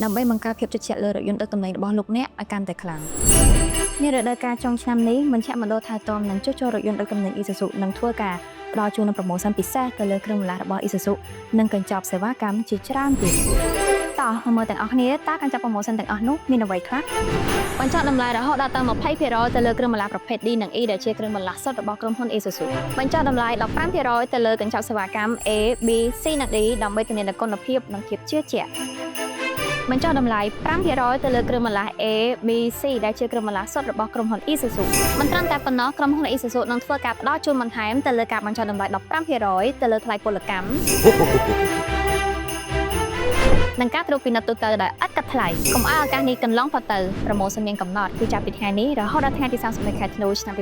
ដើម្បីបង្កើតភាពជឿជាក់លើរថយន្តដឹកទំនិញរបស់លោកអ្នកឲ្យកាន់តែខ្លាំងនារដូវកាលចុងឆ្នាំនេះមជ្ឈមណ្ឌលថែទាំនិងជួសជុលរថយន្តដឹកទំនិញ Isuzu នឹងធ្វើការផ្ដល់ជូននូវ promotion ពិសេសទៅលើគ្រឿងបន្លាស់របស់ Isuzu និងកញ្ចប់សេវាកម្មជាច្រើនទៀតតោះមកមើលទាំងអស់គ្នាតើកញ្ចប់ promotion ទាំងអស់នោះមានអ្វីខ្លះបញ្ចុះតម្លៃរហូតដល់ទៅ20%ទៅលើគ្រឿងបន្លាស់ប្រភេទ D និង E ដែលជាគ្រឿងបន្លាស់សុទ្ធរបស់ក្រុមហ៊ុន Isuzu បញ្ចុះតម្លៃ15%ទៅលើកញ្ចប់សេវាកម្ម A B C និង D ដើម្បីធានានូវគុណភាពនិងភាពជឿជាក់បញ្ចុះតម្លៃ5%ទៅលើគ្រឿងបន្លាស់ A B C ដែលជាគ្រឿងបន្លាស់សុទ្ធរបស់ក្រុមហ៊ុន Isuzu មិនត្រឹមតែប៉ុណ្ណោះក្រុមហ៊ុន Isuzu នឹងធ្វើការផ្ដល់ជូនបន្ថែមទៅលើការបញ្ចុះតម្លៃ15%ទៅលើថ្លៃពលកម្មនិងការត្រួតពិនិត្យទូទៅដោយឥតគិតថ្លៃកុំឲ្យឱកាសនេះកន្លងផុតទៅ promotion មានកំណត់គឺចាប់ពីថ្ងៃនេះរហូតដល់ថ្ងៃទី31ខែធ្នូឆ្នាំ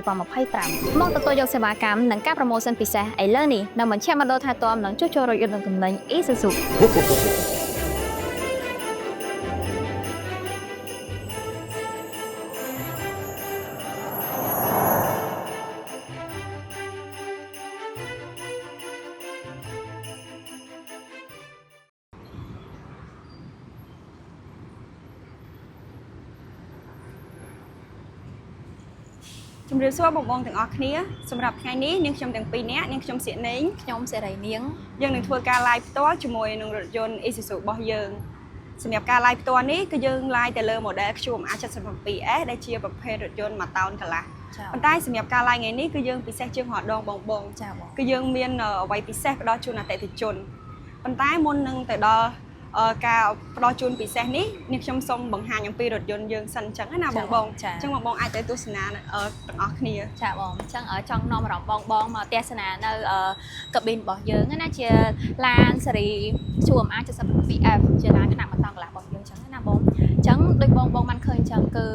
2025មកទទួលយកសេវាកម្មនិងការ promotion ពិសេសឥឡូវនេះនៅមជ្ឈមណ្ឌលថែទាំនិងជួសជុលរថយន្តនិងទំនិញ Isuzu។ ជំរាបសួរបងបងទាំងអស់គ្នាសម្រាប់ថ្ងៃនេះនាងខ្ញុំទាំងពីរនាក់នាងខ្ញុំសៀកណេង ខ្ញុំសេរីនាង យើងនឹងធ្វើការ live ផ្ទាល់ជាមួយនឹងរថយន្ត Isuzu របស់យើងសម្រាប់ការ live ផ្ទាល់នេះគឺយើង live ទៅលើ model QMA 77S ដែលជាប្រភេទរថយន្តមួយតោនកន្លះ ចា ប៉ុន្តែសម្រាប់ការ live ថ្ងៃនេះគឺយើងពិសេសជាងរាល់ដងបងបង ចាបង គឺយើងមានអ្វីពិសេសផ្ដល់ជូនអតិថិជនប៉ុន្តែមុននឹងទៅដល់ការផ្ដល់ជូនពិសេសនេះនាងខ្ញុំសូមបង្ហាញអំពីរថយន្តយើងសិនអញ្ចឹងណាបងបង ចា អញ្ចឹងបងបងអាចទៅទស្សនាទាំងអស់គ្នា ចាបងអញ្ចឹងចង់នាំអារម្មណ៍បងបងមកទស្សនានៅកាប៊ីនរបស់យើងណាជាឡានស៊េរី QMA 77F ជាឡានថ្នាក់មួយតង់កន្លះរបស់យើងអញ្ចឹងណាបងអញ្ចឹងដូចបងបងបានឃើញអញ្ចឹងគឺ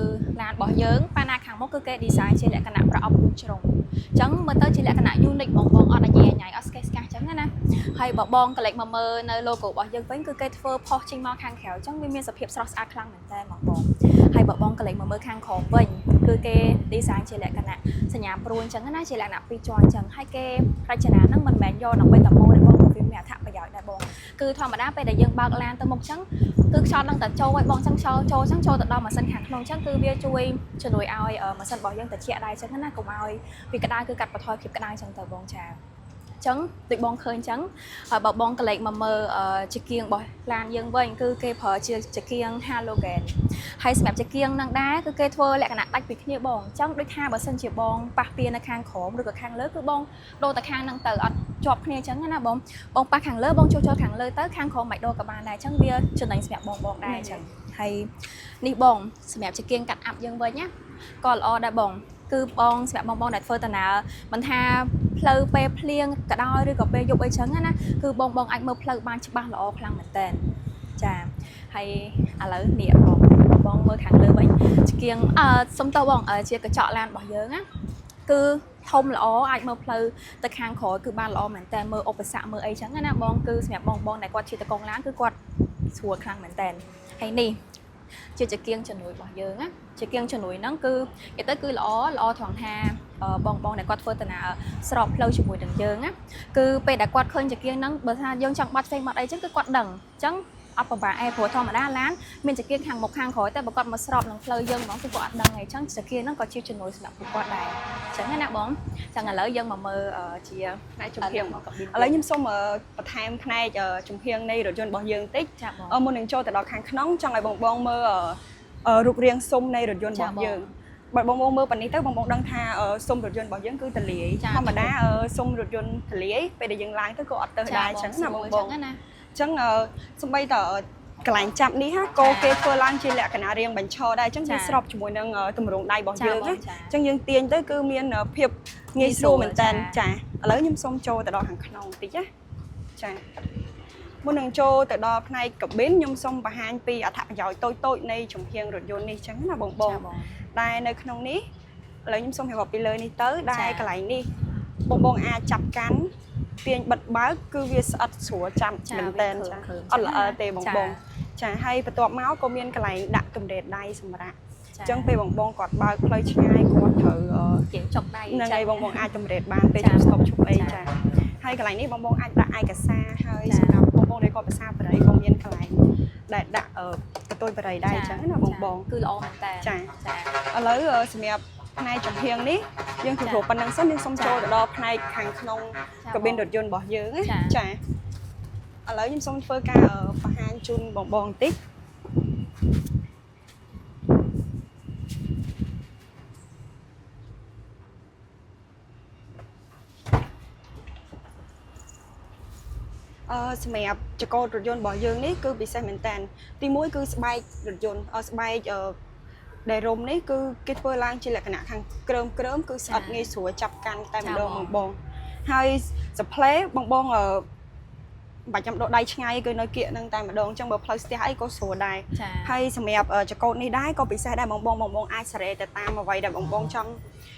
ឡានរបស់យើងប៉ាណាខាងមុខគឺគេ design ជាលក្ខណៈប្រអប់បួនជ្រុងអញ្ចឹងមើលទៅជាលក្ខណៈ unique បងបងអត់ញ៉ៃញ៉ៃអត់ស្កេះស្កាសអញ្ចឹងណាហើយបើបងកលេចមកមើលនៅ logo របស់យើងវិញគឺគេធ្វើផុសចេញមកខាងក្រៅអញ្ចឹងវាមានសភាពស្រស់ស្អាតខ្លាំងមែនតើបងបងហើយបើបងកលេចមកមើលខាងក្រោមវិញគឺគេ design ជាលក្ខណៈសញ្ញាព្រួយអញ្ចឹងណាជាលក្ខណៈពីរជាន់អញ្ចឹងហើយគេរចនាហ្នឹងមិនមែនយកដើម្បីតែម៉ូទេបងក៏វាមានអត្ថប្រយោជន៍ដែរបងគឺធម្មតាពេលដែលយើងបើកឡានទៅមុខអញ្ចឹងគឺខ្យល់នឹងតែចូលឲ្យបងអញ្ចឹងខ្យល់ចូលអញ្ចឹងចូលទៅដល់ម៉ាស៊ីនខាងក្នុងអញ្ចឹងគឺវាជួយជំនួយឲ្យម៉ាស៊ីនរបស់យើងត្រជាក់ដែរអញ្ចឹងណាកុំឲ្យវាក្តៅគឺកាត់បន្ថយភាពក្តៅអញ្ចឹងទៅបងចាអញ្ចឹងដូចបងឃើញអញ្ចឹងហើយបើបងកលេចមកមើលជាគៀងរបស់ឡានយើងវិញគឺគេប្រើជាចង្គៀង halogen ហើយសម្រាប់ចង្គៀងនឹងដែរគឺគេធ្វើលក្ខណៈដាច់ពីគ្នាបងអញ្ចឹងដូចថាបើសិនជាបងប៉ះពៀនៅខាងក្រោមឬក៏ខាងលើគឺបងដូរទៅខាងហ្នឹងទៅអត់ជាប់គ្នាអញ្ចឹងណាបងបងប៉ះខាងលើបងចូលចូលខាងលើទៅខាងក្រោមមិនដូរក៏បានដែរអញ្ចឹងវាចំណេញសម្រាប់បងបងដែរអញ្ចឹងហើយនេះបងសម្រាប់ចង្គៀងកាត់អាប់យើងវិញណាក៏ល្អដែរបងគឺបងសម្រាប់បងបងដែលធ្វើដំណើរមិនថាផ្លូវពេលភ្លៀងក៏ដោយឬក៏ពេលយប់អីចឹងណាគឺបងបងអាចមើលផ្លូវបានច្បាស់ល្អខ្លាំងមែនតើចាហើយឥឡូវនេះបងបងមើលខាងលើវិញចង្គៀងអឺសុំតើបងជាកញ្ចក់ឡានរបស់យើងណាគឺធំល្អអាចមើលផ្លូវទៅខាងក្រោយគឺបានល្អមែនតើមើលឧបសគ្គមើលអីចឹងណាបងគឺសម្រាប់បងបងដែលគាត់ជាតកងឡានគឺគាត់ស្រួលខ្លាំងមែនតើហើយនេះជាចង្គៀងជំនួយរបស់យើងណាចង្គៀងជំនួយហ្នឹងគឺនិយាយទៅគឺល្អល្អត្រង់ថាបងបងដែលគាត់ធ្វើដំណើរស្របផ្លូវជាមួយនឹងយើងណាគឺពេលដែលគាត់ឃើញចង្គៀងហ្នឹងបើថាយើងចង់បាត់ផ្សេងបាត់អីចឹងគឺគាត់ដឹងអញ្ចឹងអត់ពិបាកឯងព្រោះធម្មតាឡានមានចង្គៀងខាងមុខខាងក្រោយតែបើគាត់មកស្របនឹងផ្លូវយើងហ្មងគឺគាត់អត់ដឹងឯងអញ្ចឹងចង្គៀងហ្នឹងក៏ជាជំនួយសម្រាប់ពួកគាត់ដែរអញ្ចឹងណាបងអញ្ចឹងឥឡូវយើងមកមើលជា ផ្នែកចំហៀង កាប៊ីន ឥឡូវខ្ញុំសូមបន្ថែមផ្នែកចំហៀងនៃរថយន្តរបស់យើងតិច ចាបង មុននឹងចូលទៅដល់ខាងក្នុងចង់ឲ្យបងបងមើលរូបរាងស៊ុមនៃរថយន្តរបស់យើងបើបងបងមើលប៉ុណ្នេះទៅបងបងដឹងថាស៊ុមរថយន្តរបស់យើងគឺទលាយធម្មតាស៊ុមរថយន្តទលាយពេលដែលយើងឡើងទៅក៏អត់ទៅដែរអញ្ចឹងណាបងបង ណា អញ្ចឹងសំបីតកន្លែងចាប់នេះហាក៏គេធ្វើឡើងជាលក្ខណៈរាងបញ្ឈរដែរអញ្ចឹងវាស្របជាមួយនឹងទម្រង់ដៃរបស់យើងណាអញ្ចឹងយើងទាញទៅគឺមានភាពងាយស្រួលមែនតើចាឥឡូវខ្ញុំសូមចូលទៅដល់ខាងក្នុងបន្តិចណាចាមុននឹងចូលទៅដល់ផ្នែកកាប៊ីនខ្ញុំសូមបង្ហាញពីអត្ថប្រយោជន៍តូចៗនៃចំហៀងរថយន្តនេះអញ្ចឹងណាបងបងដែលនៅក្នុងនេះឥឡូវខ្ញុំសូមរៀបរាប់ពីលើនេះទៅដែលកន្លែងនេះបងបងអាចចាប់កាន់ទាញបិទបើកគឺវាស្អិតស្រួលចាំមែនតើចាអត់ល្អទេបងបងចាហើយបន្ទាប់មកក៏មានកន្លែងដាក់ទម្រេតដៃសម្រាប់អញ្ចឹងពេលបងបងគាត់បើកផ្លូវឆ្ងាយគាត់ត្រូវ ជាងចុកដៃ ហ្នឹងហើយបងបងអាចទម្រេតបានពេលជប់ស្តុបជប់អីចាហើយកន្លែងនេះបងបងអាចដាក់ឯកសារហើយសម្រាប់បងបង បងដែលគាត់ភាសាបរិយក៏មានកន្លែងដែលដាក់កន្ទុយបរិយដែរអញ្ចឹងណាបងបង គឺល្អមែនតើ ចា ចា ឥឡូវសម្រាប់ផ្នែកចំហៀងនេះយើងគប្រុសប៉ុណ្ណឹងសិនយើងសូមចូលទៅដល់ផ្នែកខាងក្នុងកាប៊ីនរថយន្តរបស់យើងណាចាឥឡូវខ្ញុំសូមធ្វើការបង្ហាញជូនបងបងបន្តិចសម្រាប់ចកោតរថយន្តរបស់យើងនេះគឺពិសេសមែនតើទីមួយគឺស្បែករថយន្តស្បែកដែលរុំនេះគឺគេធ្វើឡើងជាលក្ខណៈខាងក្រើមក្រើមគឺស្អិតងាយស្រួលចាប់កាន់តែម្ដងបងបងហើយសផ្លេបងបងអឺបាច់ចាំដកដៃឆ្ងាយគឺនៅគៀកនឹងតែម្ដងអញ្ចឹងបើផ្លូវស្ទះអីក៏ស្រួលដែរ ចា ហើយសម្រាប់ចកោតនេះដែរក៏ពិសេសដែរបងបងបងបងអាចសេរីទៅតាមអ្វីដែលបងបងចង់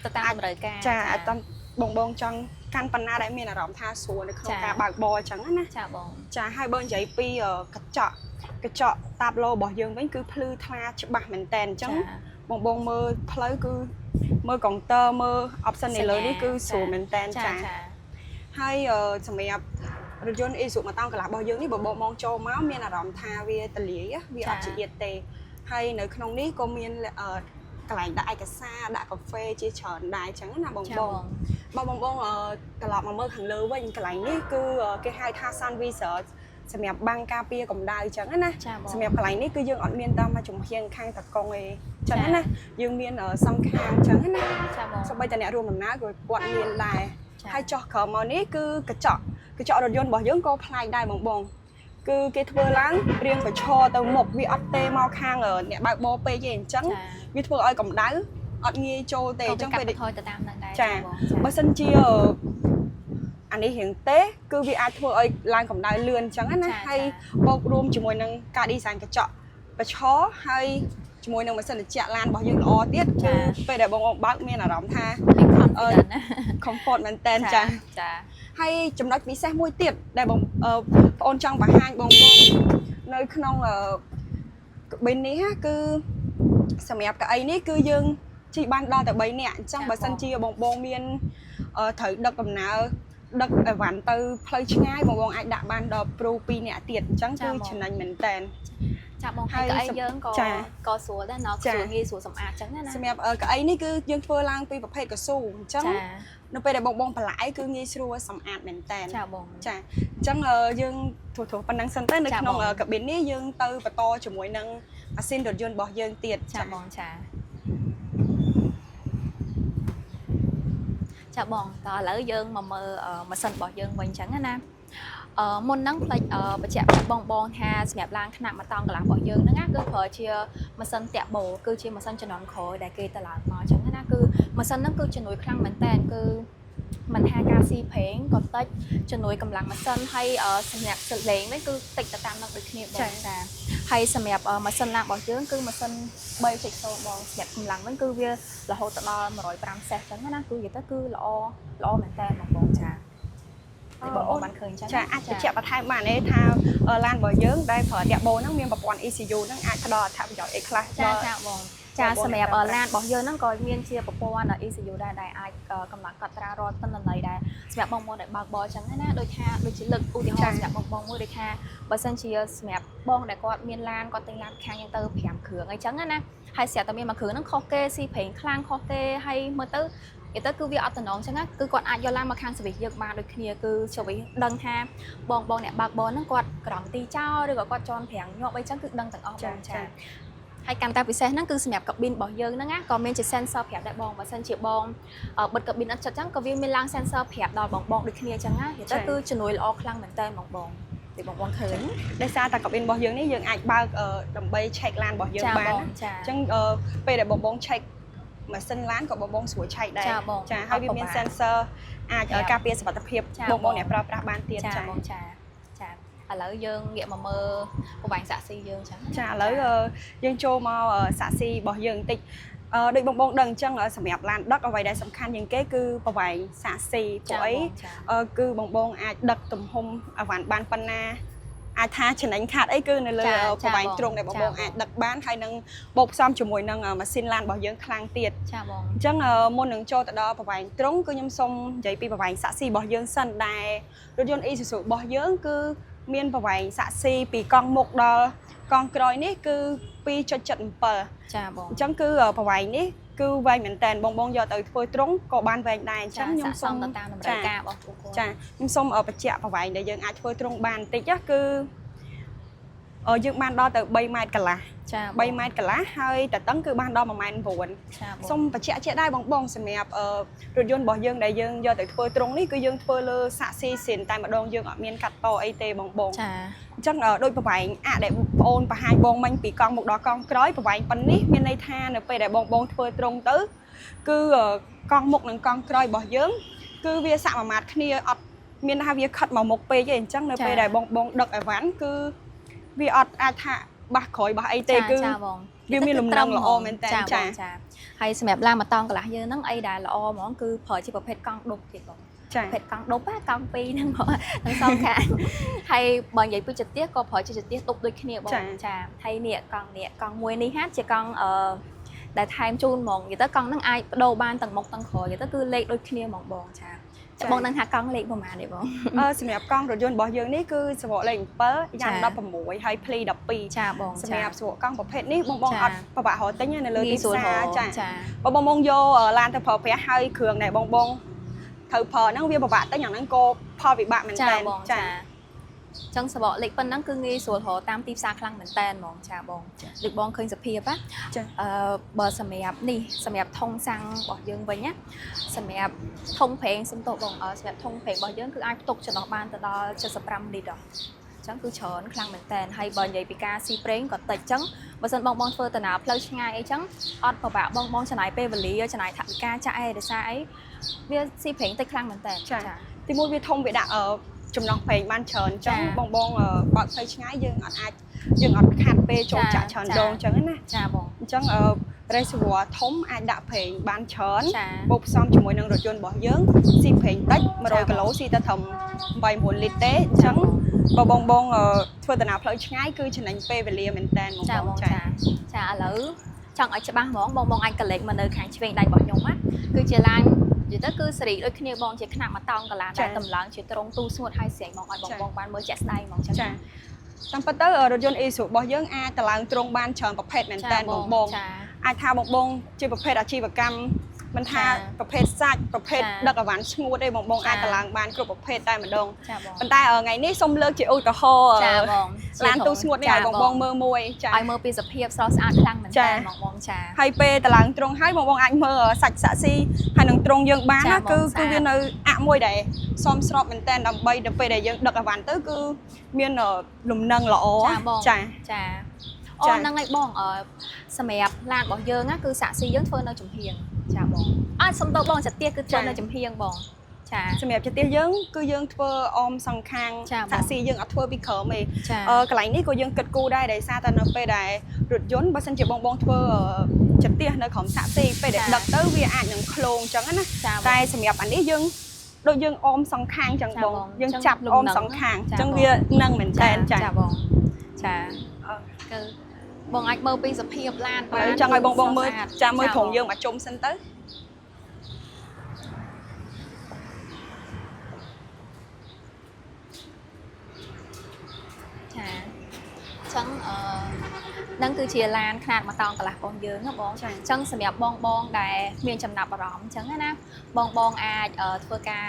ទៅតាមតម្រូវការ ចាអាចតាមបងបងចង់កាន់ប៉ុណ្ណាដែលមានអារម្មណ៍ថាស្រួលនៅក្នុងការបើកបរអញ្ចឹងណា ចាបង ចាហើយបើនិយាយពីកញ្ចក់កញ្ចក់តាបឡូរបស់យើងវិញគឺភ្លឺថ្លាច្បាស់មែនតើអញ្ចឹងបងបងមើលផ្លូវគឺមើលកុងទ័រមើល option នៅលើនេះគឺស្រួលមែនតើចាហើយសម្រាប់រថយន្ត Isuzu មួយតោងកន្លះរបស់យើងនេះបើបងបងចូលមកមានអារម្មណ៍ថាវាទលាយវាអត់ជាទៀតទេហើយនៅក្នុងនេះក៏មានកន្លែងដាក់ឯកសារដាក់កាហ្វេជាច្រើនដែរអញ្ចឹងណាបងបងបើបងបងត្រឡប់មកមើលខាងលើវិញកន្លែងនេះគឺគេហៅថា Sun Visor សម្រាប់បាំងការពារកម្ដៅអញ្ចឹងណាសម្រាប់កន្លែងនេះគឺយើងអត់មានតាមមកចំហៀងខាងតកងឯងអញ្ចឹងណាយើងមានសងខាងអញ្ចឹងណា ចាបង សូម្បីតែអ្នករួមដំណើរក៏គាត់មានដែរហើយចោះក្រោមមកនេះគឺកញ្ចក់កញ្ចក់រថយន្តរបស់យើងក៏ប្លែកដែរបងបងគឺគេធ្វើឡើងរៀងប្រឈរទៅមុខវាអត់ទេមកខាងអ្នកបើកបរពេកទេអញ្ចឹងវាធ្វើឲ្យកម្ដៅអត់ងាយចូលទេ អញ្ចឹងពេលថយទៅតាមនឹងដែរ ចាបើសិនជាអានេះរៀងទេគឺវាអាចធ្វើឲ្យឡើងកម្ដៅលឿនអញ្ចឹងណាហើយបូករួមជាមួយនឹងការ design កញ្ចក់ប្រឈរហើយជាមួយនឹងម៉ាស៊ីនត្រជាក់ឡានរបស់យើងល្អទៀតគឺពេលដែលបងបើកមានអារម្មណ៍ថា មាន confidence ណា comfort មែនតើចា ចា ហើយចំណុចពិសេសមួយទៀតដែលបងប្អូនចង់បង្ហាញបងបងនៅក្នុងកបិននេះគឺសម្រាប់កៅអីនេះគឺយើងជិះបានដល់តែ3នាក់អញ្ចឹងបើសិនជាបងបងមានត្រូវដឹកដំណើរដឹកអីវ៉ាន់ទៅផ្លូវឆ្ងាយបងបងអាចដាក់បានដល់ប្រូ2នាក់ទៀតអញ្ចឹងគឺចំណេញមែនតើ ចាបងហើយកៅអីយើងក៏ក៏ស្រួលដែរណោះស្រួលងាយស្រួលសម្អាតចឹងណា សម្រាប់កៅអីនេះគឺយើងធ្វើឡើងពីប្រភេទកស៊ូអញ្ចឹងនៅពេលដែលបងបងបន្លាយគឺងាយស្រួលសម្អាតមែនតើ ចាបង ចាអញ្ចឹងយើងត្រួសៗប៉ុណ្ណឹងសិនទៅនៅក្នុងកាប៊ីននេះយើងទៅបន្តជាមួយនឹងម៉ាស៊ីនរថយន្តរបស់យើងទៀត ចាបងចាចាបងតោះឥឡូវយើងមកមើលម៉ាស៊ីនរបស់យើងវិញអញ្ចឹងណាអឺមុនហ្នឹងផ្លេចបញ្ជាក់បងបងថាសម្រាប់ឡានថ្នាក់មួយតង់កន្លះរបស់យើងហ្នឹងណាគឺប្រើជាម៉ាស៊ីនតាក់បូគឺជាម៉ាស៊ីនជំនាន់ក្រោយដែលគេទៅឡើងមកអញ្ចឹងណាគឺម៉ាស៊ីនហ្នឹងគឺជំនួយខ្លាំងមែនតើគឺមិនថាការស៊ីប្រេងក៏តិចជំនួយកម្លាំងម៉ាស៊ីនហើយសម្រាប់សលេងវិញគឺតិចទៅតាមនឹងដូចគ្នាបងចាហើយសម្រាប់ម៉ាស៊ីនឡានរបស់យើងគឺម៉ាស៊ីន3.0បងសម្រាប់កម្លាំងវិញគឺវារហូតដល់105សេសអញ្ចឹងណាគឺនិយាយទៅគឺល្អល្អមែនតើបងបងចាបងអូនបានឃើញចឹង ចាអាចបញ្ជាក់បន្ថែមបានទេថាឡានរបស់យើងដែលប្រើតាក់បូហ្នឹងមានប្រព័ន្ធ ECU ហ្នឹងអាចផ្ដល់អត្ថប្រយោជន៍អីខ្លះ ចាចាបងចាសម្រាប់ឡានរបស់យើងហ្នឹងក៏មានជាប្រព័ន្ធ ECU ដែរដែលអាចកំណត់កត់ត្រារាល់ទិន្នន័យដែរសម្រាប់បងប្អូនដែលបើកបរចឹងណាដូចថាដូចជាលើកឧទាហរណ៍សម្រាប់បងបងមួយដូចថាបើសិនជាសម្រាប់បងដែលគាត់មានឡានគាត់ទិញឡានខាងយើងទៅ5គ្រឿងអីចឹងណាហើយស្រាប់តែមានមួយគ្រឿងហ្នឹងខុសគេស៊ីប្រេងខ្លាំងខុសគេហើយមើលទៅនិយាយទៅគឺវាអត់តំណងចឹងណាគឺគាត់អាចយកឡានមកខាង service យើងបានដូចគ្នាគឺ service ដឹងថាបងបងអ្នកបើកបរហ្នឹងគាត់ក្រំទីចោលឬក៏គាត់ជន់ប្រាំងញាប់អីចឹងគឺដឹងទាំងអស់បងចាហើយកាន់តែពិសេសហ្នឹងគឺសម្រាប់កាប៊ីនរបស់យើងហ្នឹងណាក៏មានជា sensor ប្រាប់ដែរបងបើសិនជាបងបិទកាប៊ីនអត់ចិត្តចឹងក៏វាមានឡើង sensor ប្រាប់ដល់បងបងដូចគ្នាចឹងណានិយាយទៅគឺជំនួយល្អខ្លាំងមែនតើបងបងទីបងបងឃើញ ដោយសារតែកាប៊ីនរបស់យើងនេះយើងអាចបើកដើម្បី check ឡានរបស់យើងបានអញ្ចឹងពេលដែលបងបង check ម៉ាស៊ីនឡានក៏បងបងស្រួលឆែកដែរចាហើយវាមាន sensor អាចការពារសុវត្ថិភាពបងបងអ្នកប្រើប្រាស់បានទៀត ចាបងចាចាឥឡូវយើងងាកមកមើលប្រវែងសាក់ស៊ីយើងចឹង ចាឥឡូវយើងចូលមកសាក់ស៊ីរបស់យើងបន្តិចដូចបងបងដឹងអញ្ចឹងសម្រាប់ឡានដឹកអ្វីដែលសំខាន់ជាងគេគឺប្រវែងសាក់ស៊ីព្រោះអីគឺបងបងអាចដឹកទំហំអវ៉ាន់បានប៉ុណ្ណាអាចថាចំណេញខាតអីគឺនៅលើប្រវែងទ្រង់ដែលបងបងអាចដឹកបានហើយនឹងបូកផ្សំជាមួយនឹងម៉ាស៊ីនឡានរបស់យើងខ្លាំងទៀត ចាបង អញ្ចឹងមុននឹងចូលទៅដល់ប្រវែងទ្រង់គឺខ្ញុំសូមនិយាយពីប្រវែងសាក់ស៊ីរបស់យើងសិនដែលរថយន្ត Isuzu របស់យើងគឺ មានប្រវែងសាក់ស៊ីពីកង់មុខដល់កង់ក្រោយនេះគឺ2.77 ចាបង អញ្ចឹងគឺប្រវែងនេះគឺវែងមែនតើបងបងយកទៅធ្វើត្រង់ក៏បានវែងដែរអញ្ចឹ ចា ងខ្ញុំ ស័ក្តិ សូម សមទៅតាមតម្រូវការរបស់ពួកគាត់ ចាខ្ញុំសូមបញ្ជាក់ប្រវែងដែលយើងអាចធ្វើត្រង់បានបន្តិចណាគឺយើងបានដល់ទៅ3ម៉ែត្រកន្លះ ចាបង 3ម៉ែត្រកន្លះហើយតតឹងគឺបានដល់1ម៉ែត្រ9 ចាបង សូមបញ្ជាក់ជាក់ដែរបងបងសម្រាប់រថយន្តរបស់យើងដែលយើងយកទៅធ្វើត្រង់នេះគឺយើងធ្វើលើសាក់ស៊ីស៊ីនតែម្ដងយើងអត់មានកាត់តអីទេបងបង ចា អញ្ចឹងដូចប្រវែងអាក់ដែលបងអូនបង្ហាញបងមិញពីកង់មកដល់កង់ក្រោយប្រវែងប៉ុណ្នេះមានន័យថានៅពេលដែលបងបងធ្វើត្រង់ទៅគឺកង់មុខនិងកង់ក្រោយរបស់យើងគឺវាសមាមាត្រគ្នាអត់មានថាវាខិតមកមុខពេកទេអញ្ចឹងនៅពេលដែលបងបងដឹកអីវ៉ាន់គឺវាអត់អាចថាបាសក្រោយបាសអីទេគឺ ចាបង វាមានលំនឹងល្អមែនតើ ចា ចា បងចាហើយសម្រាប់ឡានម៉ូតង់កន្លះយើងហ្នឹងអីដែលល្អហ្មងគឺប្រើជាប្រភេទកង់ដុបទៀតបង ចា ប្រភេទកង់ដុបណាកង់ពីរហ្នឹងហ្មង ទាំងសងខាងហើយបើនិយាយពីចទៀសក៏ប្រើជាចទៀសដុបដូចគ្នាបងចាហើយនេះកង់នេះកង់មួយនេះហាជាកង់ដែលថែមជូនហ្មងនិយាយទៅកង់ហ្នឹងអាចបដូរបានទាំងមុខទាំងក្រោយនិយាយទៅគឺលេខដូចគ្នាហ្មងបងចាចាបងដឹងថាកង់លេខប្រហែលទេបង សម្រាប់កង់រថយន្តរបស់យើងនេះគឺសបកលេខ7យ៉ាង16ហើយភ្លី12 ចាបង សម្រាប់សបកកង់ប្រភេទនេះបងបងអត់ពិបាករកទិញទេនៅលើទី ងាយស្រួល ផ្សារ រក ចា ចា បងបងបងយកឡានទៅប្រើប្រាស់ហើយគ្រឿងដែលបងបងត្រូវប្រើហ្នឹងវាពិបាកទិញអាហ្នឹងក៏ផលវិបាកមែន ចា តើ បងចាចឹងសបកលេខប៉ុណ្ណឹងគឺងាយស្រួលរកតាមទីផ្សារខ្លាំងមែនតែនហ្មងចាបងដូចបងឃើញសភាពណា ចា បើសម្រាប់នេះសម្រាប់ធុងសាំងរបស់យើងវិញណាសម្រាប់ធុងប្រេងសំទោសបងសម្រាប់ធុងប្រេងរបស់យើងគឺអាចផ្ទុកចំណុះបានទៅដល់75លីត្រអញ្ចឹងគឺច្រើនខ្លាំងមែនតែនហើយបើនិយាយពីការស៊ីប្រេងក៏តិចអញ្ចឹងបើសិនបងបងធ្វើដំណើរផ្លូវឆ្ងាយអីចឹងអត់ពិបាកបងបងចំណាយពេលវេលាចំណាយថវិកាចាក់អីដោយសារអីវាស៊ីប្រេងតិចខ្លាំងមែនតែន ចាទីមួយវាធំវាដាក់ចំណោះប្រេងបានច្រើនអញ្ចឹង ចា បងបងបើកផ្លូវឆ្ងាយយើងអត់អាចយើងអត់ខាត់ពេលចូល ចា ចាក់ច្រើន ចា ដងអញ្ចឹងណា ចាបង អញ្ចឹងreservoir ធំអាចដាក់ប្រេងបានច្រើន ចា បូកផ្សំជាមួយនឹងរថយន្តរបស់យើងស៊ីប្រេងតិច100គីឡូស៊ីតែត្រឹម8 9លីត្រទេអញ្ចឹងបើបងបងធ្វើដំណើរផ្លូវឆ្ងាយគឺចំណេញពេលវេលាមែនតើបង ចា បងចា បងចាចាឥឡូវចង់ឲ្យច្បាស់ហ្មងបងបងអាចកលេចមកនៅខាងឆ្វេងដៃរបស់ខ្ញុំណាគឺជាឡាននិយាយទៅគឺសេរីដូចគ្នាបងជាខ្នាតមួយតោងកន្លះដែលតម្លើងជាត្រង់ទូស្ងួតហើយស្រែងបងឲ្យបងបងបានមើលជាក់ស្ដែងហ្មងចឹង ចាតាមពិតទៅរថយន្ត Isuzu របស់យើងអាចតម្លើងទ្រង់បានច្រើនប្រភេទមែនតើបងបង ចា អាចថាបងបងជាប្រភេទអាជីវកម្មមិនថា ចា ប្រភេទសាច់ប្រភេទ ចា ដឹកអីវ៉ាន់ស្ងួតទេបងបង ចា អាចតម្លើងបានគ្រប់ប្រភេទតែម្ដង ចាបង ប៉ុន្តែថ្ងៃនេះសូមលើកជាឧទាហរណ៍ ចាបង ឡានទូស្ងួតនេះឲ្យបងបងមើលមួយចា ឲ្យមើលពីសភាពស្រស់ស្អាតខ្លាំងមែន ចា តើបងបងចា ហើយពេលតម្លើងទ្រង់ហើយបងបងអាចមើលសាច់សាក់ស៊ីហើយនឹងទ្រង់យើងបាន ចា ណាគឺ បងស្អាត គឺវានៅអាក់មួយដែលសមស្របមែនតើដើម្បីដល់ពេលដែលយើងដឹកអីវ៉ាន់ទៅគឺមានលំនឹងល្អ ចាបង ចា ចាអូ ចា ហ្នឹងហើយបងសម្រាប់ឡានរបស់យើងណាគឺសាក់ស៊ីយើងធ្វើនៅចំហៀងចាបងអត់សុំទោសបងចាទៀសគឺធ្វើនៅចំហៀងបងចា សម្រាប់ជាទៀសយើងគឺយើងធ្វើអមសងខាង ចាបង សាក់ស៊ីយើងអត់ធ្វើពីក្រោមទេ ចា កន្លែងនេះក៏យើងគិតគូរដែរដោយសារតែនៅពេលដែលរថយន្តបើសិនជាបងបងធ្វើចទៀសនៅក្រោមសាក់ស៊ីពេលដែល ចា ដឹកទៅវាអាចនឹងឃ្លោងអញ្ចឹងណា ចាបង តែសម្រាប់អានេះយើងដូចយើងអមសងខាងចឹង ចា បង បង យើង ចឹង ចាប់អម លំនឹង សងខាង ចាបង ចឹងវានឹងមែនតើចា ចាបងចា អឺ គឺបងអាចមើលពីសភាពឡានបាន ហើយចង់ឲ្យបងបងមើល ស្រស់ស្អាត ចាំមើល ចា ត្រង់យើងមកជុំសិនទៅ ចាអញ្ចឹងនឹងគឺជាឡានខ្នាតមួយតោងកន្លះរបស់យើងណាបង ចា អញ្ចឹងសម្រាប់បងបងដែលមានចំណាប់អារម្មណ៍អញ្ចឹងណាបងបងអាចធ្វើការ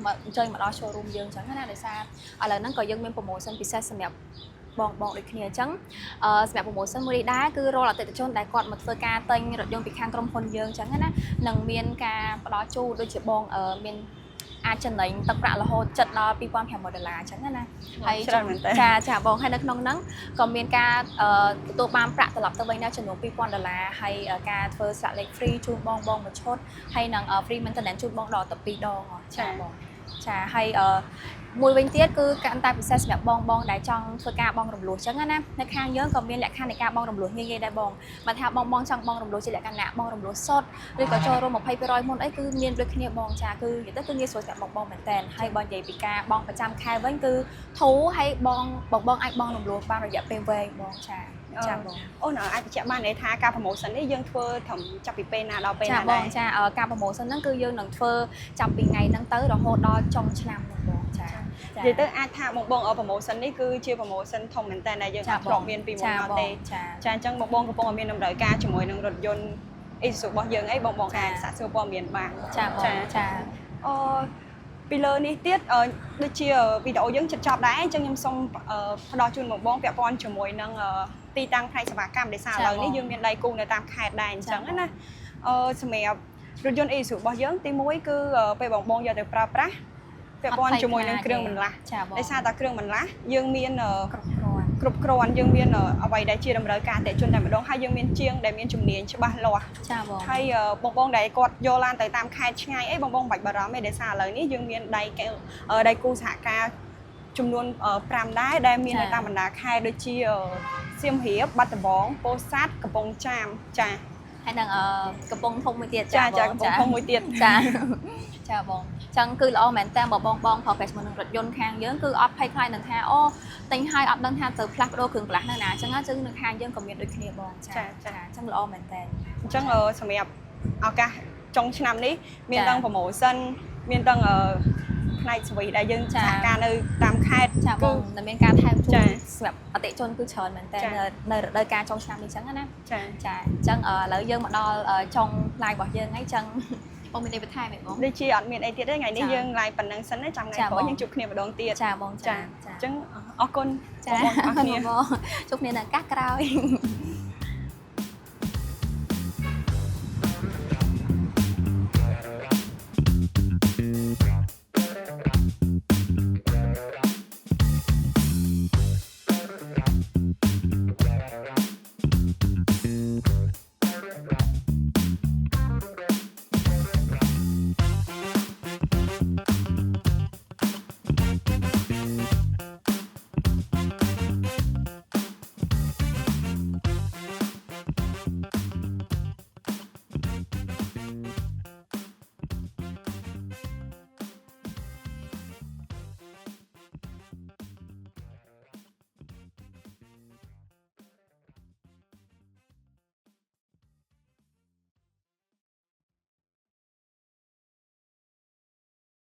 មកអញ្ជើញមកដល់ showroom យើងអញ្ចឹងណាដោយសារឥឡូវហ្នឹងក៏យើងមាន promotion ពិសេសសម្រាប់បងបងដូចគ្នាអញ្ចឹងសម្រាប់ promotion មួយនេះដែរគឺរាល់អតិថិជនដែលគាត់មកធ្វើការទិញរថយន្តពីខាងក្រុមហ៊ុនយើងអញ្ចឹងណានឹងមានការផ្ដល់ជូនដូចជាបងមានអាចចំណេញទឹកប្រាក់រហូតជិតដល់2500ដុល្លារអញ្ចឹងណាហើយ ច្រើនមែនតើ ចាចាបងហើយនៅក្នុងហ្នឹងក៏មានការទទួលបានប្រាក់ត្រឡប់ទៅវិញដែរចំនួន2000ដុល្លារហើយការធ្វើស្លាកលេខ free ជូនបងបងមួយឈុតហើយនឹង free maintenance ជូនបងដល់ទៅ2ដងហ៎ចាបងចាហើយមួយវិញទៀតគឺកាន់តែពិសេសសម្រាប់បងបងដែលចង់ធ្វើការបង់រំលោះអញ្ចឹងណានៅខាងយើងក៏មានលក្ខខណ្ឌនៃការបង់រំលោះងាយៗដែរបងមិនថាបងបងចង់បង់រំលោះជាលក្ខណៈបង់រំលោះសុទ្ធឬក៏ចូលរួម20%មុនអីគឺមានដូចគ្នាបងចាគឺនិយាយទៅគឺងាយស្រួលសម្រាប់បងបងមែនតើហើយបើនិយាយពីការបង់ប្រចាំខែវិញគឺធូរហើយបងបងបងអាចបង់រំលោះបានរយៈពេលវែងបងចាចាបង អូនអាចបញ្ជាក់បានទេថាការ promotion នេះយើងធ្វើត្រឹមចាប់ពីពេលណាដល់ពេល ចា ណាដែរ បងចាការ promotion ហ្នឹងគឺយើងនឹងធ្វើចាប់ពីថ្ងៃហ្នឹងទៅរហូតដល់ចុងឆ្នាំហ្នឹងបងចា ចា និយាយទៅអាចថាបងបង promotion នេះគឺជា promotion ធំមែនតើដែលយើងអត់ធ្លាប់មានពីមុនមកទេ ចា ចាអញ្ចឹងបងបងកំពុងតែមានតម្រូវការជាមួយនឹងរថយន្ត Isuzu របស់យើងអីបងបងអាចសាកសួរព័ត៌មានបាន ចាបងចា អឺពីលើនេះទៀតដូចជាវីដេអូយើងជិតចប់ដែរអញ្ចឹងខ្ញុំសូមផ្ដល់ជូនបងបងពាក់ព័ន្ធជាមួយនឹងទីតាំងផ្នែកសេវាកម្មដោយសារឥឡូវនេះយើងមានដៃគូនៅតាមខេត្តដែរអញ្ចឹងណាសម្រាប់រថយន្ត Isuzu របស់យើងទី1គឺពេលបងបងយកទៅប្រើប្រាស់ពាក់ព័ន្ធជាមួយនឹងគ្រឿងបន្លាស់ ចាបង ដោយសារតែគ្រឿងបន្លាស់យើងមាន គ្រប់គ្រាន់ គ្រប់គ្រាន់យើងមានអ្វីដែលជាតម្រូវការអតិថិជនតែម្ដងហើយយើងមានជាងដែលមានជំនាញច្បាស់លាស់ ចាបង ហើយបងបងដែលគាត់យកឡានទៅតាមខេត្តឆ្ងាយអីបងបងមិនបាច់បារម្ភទេដោយសារឥឡូវនេះយើងមានដៃគូសហការចំនួន5ដែរដែលមាននៅតាមបណ្ដាខេត្តដូចជាសៀមរាបបាត់ដំបងពោធិ៍សាត់កំពង់ចាមចា ហើយនឹងកំពង់ធំមួយទៀត ចាចាកំពង់ធំមួយទៀត ចាចាបងចឹងគឺល្អមែនតើបើបងបងប្រើប្រាស់ជាមួយនឹងរថយន្តខាងយើងគឺអត់ភ័យខ្លាចនឹងថាអូទិញហើយអត់ដឹងថាទៅផ្លាស់ប្ដូរគ្រឿងបន្លាស់នៅណាចឹងណាចឹងនៅខាងយើងក៏មានដូចគ្នាបងចាចាចឹងល្អមែនតើ អញ្ចឹងសម្រាប់ឱកាសចុងឆ្នាំនេះមានទាំង promotion មានទាំងផ្នែក service ដែលយើងសហការនៅតាមខេត្ត ចាបងនៅមានការថែមជូ ចា នសម្រាប់អតិថិជនគឺច្រើនមែនតើ ចា នៅរដូវកាលចុងឆ្នាំនេះចឹងណា ចា ចាអញ្ចឹងឥឡូវយើងមកដល់ចុង live របស់យើងហើយអញ្ចឹងបងមានអីបន្ថែមទេបង ដូចជាអត់មានអីទៀតទេថ្ងៃនេះ ចា យើង live ប៉ុណ្ណឹងសិនណាចាំថ្ងៃ ចា ក្រោយ បង យើងជួបគ្នាម្ដងទៀត ចាបងចា អញ្ចឹងអរគុណ ចា បងប្អូនទាំងអស់គ្នា បងជួបគ្នានៅឱកាសក្រោយ។